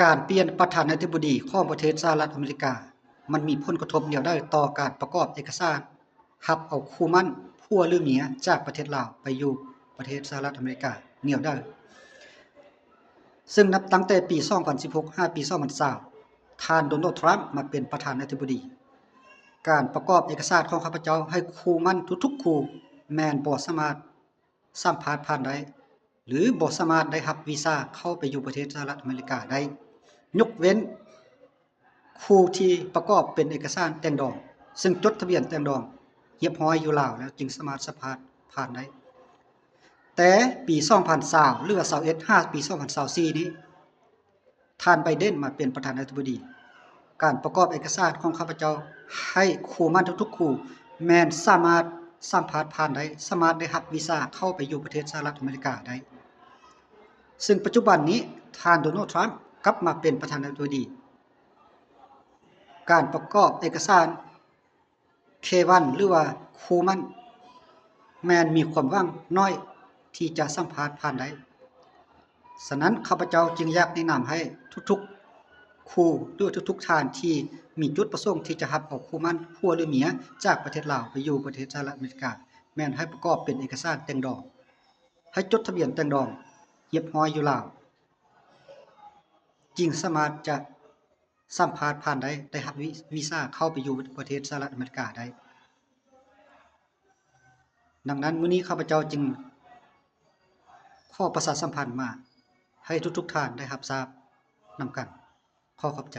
ການປ່ຽນປະທານາທິບໍດີຂອງປະເທດສະຫະລັດອາເມລິກາ ມັນມີຜົນກະທົບແນວໃດຕໍ່ການປະກອບເອກະສານຮັບເອົາຄູ່ໝັ້ນຜົວຫຼືເມຍຈາກປະເທດລາວໄປຢູ່ປະເທດສະຫະລັດອາເມລິກາແນວໃດ? ເຊິ່ງນັບຕັ້ງແຕ່ປີສອງພັນສິບຫົກ ຫາປີສອງພັນຊາວ ທ່ານ ໂດນັລ ທຣຳ ມາເປັນປະທານາທິບໍດີ, ການປະກອບເອກະສານຂອງຂ້າພະເຈົ້າໃຫ້ຄູ່ໝັ້ນທຸກໆຄູ່ ແມ່ນບໍ່ສາມາດສຳພາດຜ່ານໄດ້ ຫຼື ບໍ່ສາມາດໄດ້ຮັບວີຊາເຂົ້າໄປຢູ່ປະເທດສະຫະລັດອາເມລິກາໄດ້, ຍົກເວັ້ນຄູ່ທີ່ປະກອບເປັນເອກະສານແຕ່ງດອງ ເຊິ່ງຈົດທະບຽນແຕ່ງດອງຮຽບຮ້ອຍຢູ່ລາວແລ້ວ ຈຶ່ງສາມາດສຳພາດຜ່ານໄດ້. ແຕ່ປີສອງພັນຊາວ ຫຼືວ່າຊາວເອັດ ຫາປີສອງພັນຊາວສີ່ນີ້ ທ່ານ ໄບເດັນ ມາເປັນປະທານາທິບໍດີ, ການປະກອບເອກະສານຂອງຂ້າພະເຈົ້າໃຫ້ຄູ່ໝັ້ນທຸກໆຄູ່ ແມ່ນສາມາດສຳພາດຜ່ານໄດ້, ສາມາດໄດ້ຮັບວີຊາເຂົ້າໄປຢູ່ປະເທດສະຫະລັດອາເມລິກາໄດ້. ເຊິ່ງປັດຈຸບັນນີ້ ທ່ານ ໂດນັລ ທຣຳ ກັບມາເປັນປະທານາທິບໍດີ, ການປະກອບເອກະສານ ເຄວັນ ຫຼືວ່າຄູ່ໝັ້ນ ແມ່ນມີຄວາມຫວັງໜ້ອຍທີ່ຈະສຳພາດຜ່ານໄດ້. ສະນັ້ນ ຂ້າພະເຈົ້າຈຶ່ງຢາກແນະນຳໃຫ້ທຸກໆຄູ່ ຫຼືວ່າທຸກໆທ່ານທີ່ມີຈຸດປະສົງທີ່ຈະຮັບເອົາຄູ່ໝັ້ນຜົວຫຼືເມຍຈາກປະເທດລາວໄປຢູ່ປະເທດສະຫະລັດອາເມລິກາ ແມ່ນໃຫ້ປະກອບເປັນເອກະສານແຕ່ງດອງ, ໃຫ້ຈົດທະບຽນແຕ່ງດອງຮຽບຮ້ອຍຢູ່ລາວ ຈຶ່ງສາມາດຈະ ສຳພາດຜ່ານໄດ້, ໄດ້ຮັບວີ ວີຊາເຂົ້າໄປຢູ່ປະເທດສະຫະລັດອາເມລິກາໄດ້. ດັ່ງນັ້ນ ມື້ນີ້ຂ້າພະເຈົ້າຈຶ່ງຂໍປະຊາສຳພັນມາໃຫ້ທຸກໆທ່ານໄດ້ຮັບຊາບນຳກັນ. ຂໍຂອບໃຈ.